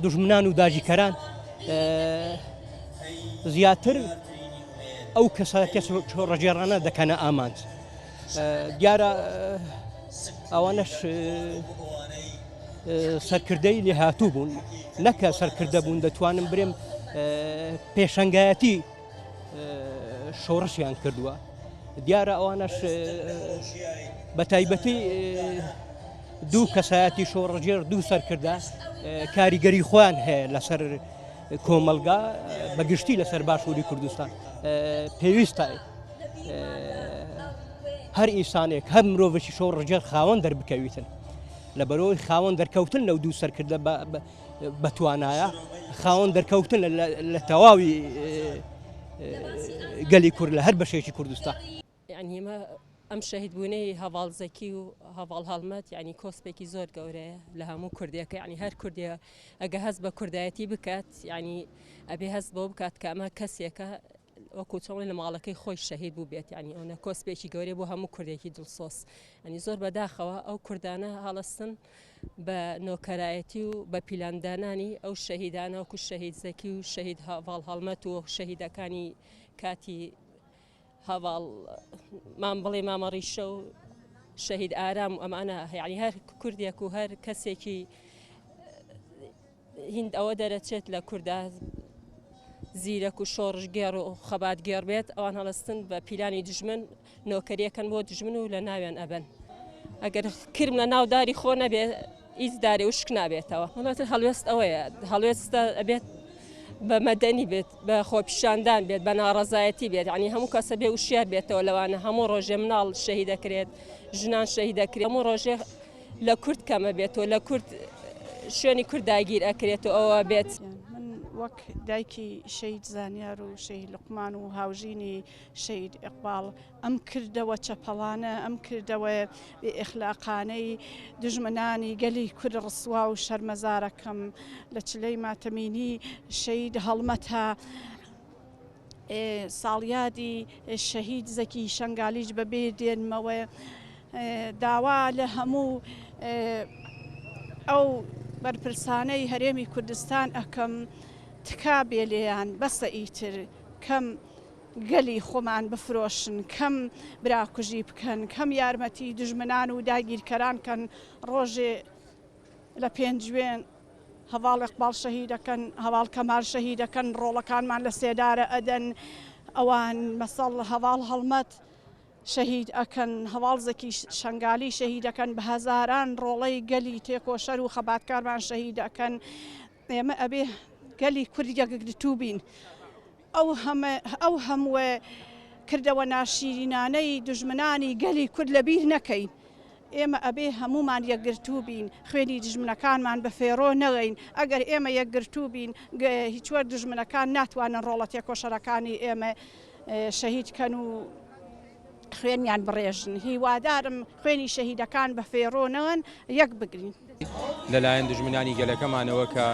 دوژمنان و داگیرکەران زیاتر ئەو کەسایەتیە شۆڕەگێڕانە دەکەنە ئامانج دیارە ئەوانەش سەرکردەی لێهاتوو بوون نەکە سەرکردە بوون دەتوانم برێم پێشەنگایەتی شۆڕشیان کردووە دیارە ئەوانەش بە تایبەتی دوو کەسایەتی شۆڕژێر دوو سەرکردە کاریگەری خۆیان هەیە لەسەر کۆمەلگا بەگشتی لەسەر باشووری کوردستان پێویستە هەر ئینسانێک هەر مرۆڤێکی شۆڕژێر خاوەن دەربکەویتن لە بەرەوەی خاوەن دەرکەوتن لەو دوو سەرکردە بەتوانایە خاوەن دەرکەوتن لە تەواوی گەلی کورد لە هەر بەشێکی کوردستان. یانی ئێمە ئەم شەهید بوونەی هەڤاڵ زەکی و هەڤاڵ هەڵمەت یانی کۆسپێکی زۆر گەورەیە لە هەموو کوردێکە یانی هەر کوردێ ئەگە هەست بە کوردایەتی بکات یانی ئەبێ هەست بۆ بکات کە ئەمە کەسێکە وەکو چۆن لە ماڵەکەی خۆی شەهید بوو بێت یانی ئەوە کۆسپێکی گەورەی بۆ هەموو کوردێکی دڵسۆز ئەنی زۆر بەداخەوە ئەو کوردانە هەڵستن بە نۆکەرایەتی و بە پیلاندانانی ئەو شەهیدانە وەکو شەهید زەکی و شەهید هەڤاڵ هەڵمەت و شەهیدەکانی کاتی هەڤاڵ مام بڵێ مامە ڕیشە و شەهید ئارام و ئەمانە یعنی هەر کوردێک و هەر کەسێکی هیند ئەوە دەرەچێت لە کوردا زیرەک و شۆڕشگێڕ و خەباتگێڕ بێت ئەوان هەڵستن بە پیلانی دژمن نۆکەریەکەن بۆ دژمن و لە ناویان ئەبەن ئەگەر کرم لە ناو داری خۆ نەبێت هیچ دارێ وشک نابێتەوە وڵاتر هەڵوێست ئەوەیە هەڵوێستە ئەبێت بە مەدەنی بێت بە خۆپیشاندان بێت بە ناڕەزایەتی بێت ینی هەموو کەسە بێ وشیار بێتەوە لەوانە هەموو ڕۆژێ مناڵ شەهی دەکرێت ژنان شەهی دەکرێت هەموو ڕۆژێ لە کورد کەمە بێت و لە کورد شوێنی کورد داگیر ئەکرێت و ئەوە بێت. من وەک دایکی شەهید زانیار و شەهید لوقمان و هاوژینی شەهید ئیقباڵ ئەم کردەوە چەپەڵانە، ئەم کردەوە بێ ئیخلاقانەی دوژمنانی گەلی کورد ڕسوا و شەرمەزارەکەم. لە چلەی ماتەمینی شەهید هەڵمەتە ساڵیادی شەهید زەکی شەنگالیش بە بیر دێنمەوە. داوا لە هەموو ئەو بەرپرسانەی هەرێمی کوردستان ئەکەم تکا بێ لێیان بەسە ئیتر کەم گەلی خۆمان بفرۆشن، کەم براکوژی بکەن، کەم یارمەتی دوژمنان و داگیرکەران کەن، ڕۆژێ لە پێنجوێن هەڤاڵ ئیقباڵ شەهیدەکەن، هەڤاڵ کەمال شەهیدەکەن، ڕۆڵەکانمان لە سێدارە ئەدەن، ئەوان مەسەڵ هەڤاڵ هەڵمەت شەهید ئەکەن، هەڤاڵ زەکی شەنگالی شەهیدەکەن، بە هەزاران ڕۆڵەی گەلی تێکۆشەر و خەباتکارمان شەهید ئەکەن، ئێمە ئەبێ گەلی کورد یەکگرتوو بین. ئەو ئەو هەمووە کردەوە ناشیرینانەی دوژمنانی گەلی کورد لە بیر نەکەین. ئێمە ئەبێ هەموومان یەکگرتوو بین، خوێنی دژمنەکانمان بە فێرۆ نەڵێین. ئەگەر ئێمە یەکگرتوو بین، هیچوەر دوژمنەکان ناتوانن ڕۆڵە تێکۆشەرەکانی ئێمە شەهید کەن و خوێنیان بڕێژن. هیوادارم خوێنی شەهیدەکان بە فێڕۆ نەوەن یەک بگرین. لەلایەن دوژمنانی گەلەکەمانەوە کە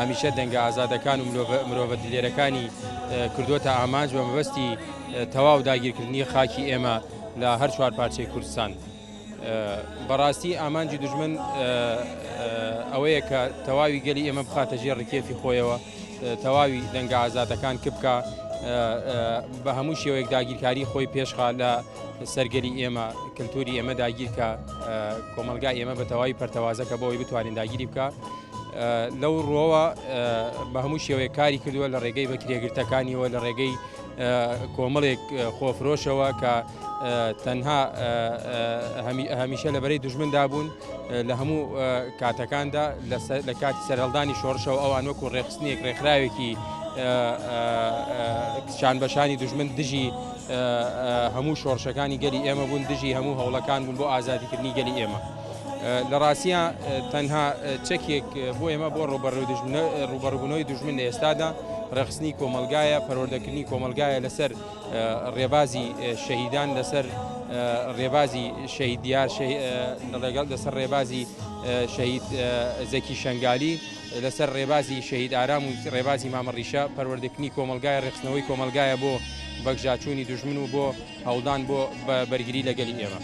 هەمیشە دەنگە ئازادەکان و مرۆڤە دلێرەکانی کردووەتە ئامانج بە مەبەستی تەواو داگیرکردنی خاکی ئێمە لە هەر چوار پارچەی کوردستان. بەڕاستی ئامانجی دوژمن ئەوەیە کە تەواوی گەلی ئێمە بخاتە ژێر ڕکێفی خۆیەوە تەواوی دەنگە ئازادەکان کبکە بە هەموو شێوەیەک داگیرکاری خۆی پێشخا لە سەرگەلی ئێمە کللتوری ئێمە داگیرکە کۆمەلگا ئێمە بە تەواوی پەرتەوازەکە بۆی بتوانین داگیری بکە لەو ڕۆوە بە هەموو شێوەیە کاری کردووە لە ڕێگەی بە کرێگرتەکانیەوە لە ڕێگەی کۆمەڵێک خۆفرۆشەوە کە تەنها هەمیشە لە بەرەی دوژمندا بوون لە هەموو کاتەکاندا لە کاتی سەرهەڵدانی شۆڕشەوە ئەوان وەکو ڕێخستنێک ڕێکخراوێکی کچان بەشانی دوژمن دژی هەموو شۆڕشەکانی گەلی ئێمە بوون دژی هەموو هەوڵەکان بوون بۆ ئازادیکردنی گەلی ئێمە. لە ڕاستە تەنها چەکێک بۆ ئێمە بۆ ڕوبەڕوبوونەوەی دوژمن لە ئێستادا ڕێخستنی کۆمەلگایە پەروەردەکردنی کۆمەلگایە لەسەر ڕێبازی شەهیدان لەسەر ڕێبازی شەهید دیار لەگەڵ لەسەر ڕێبازی شەهید زەکی شەنگالی لەسەر ڕێبازی شەهید ئارام و ڕێبازی مامە ڕیشە پەروەردەکردنی کۆمەلگای ڕێخستنەوەی کۆمەلگایە بۆ بەگژاچوونی دوژمن و بۆ هەوڵدان بۆ بەرگری لە گەلی ئێمە.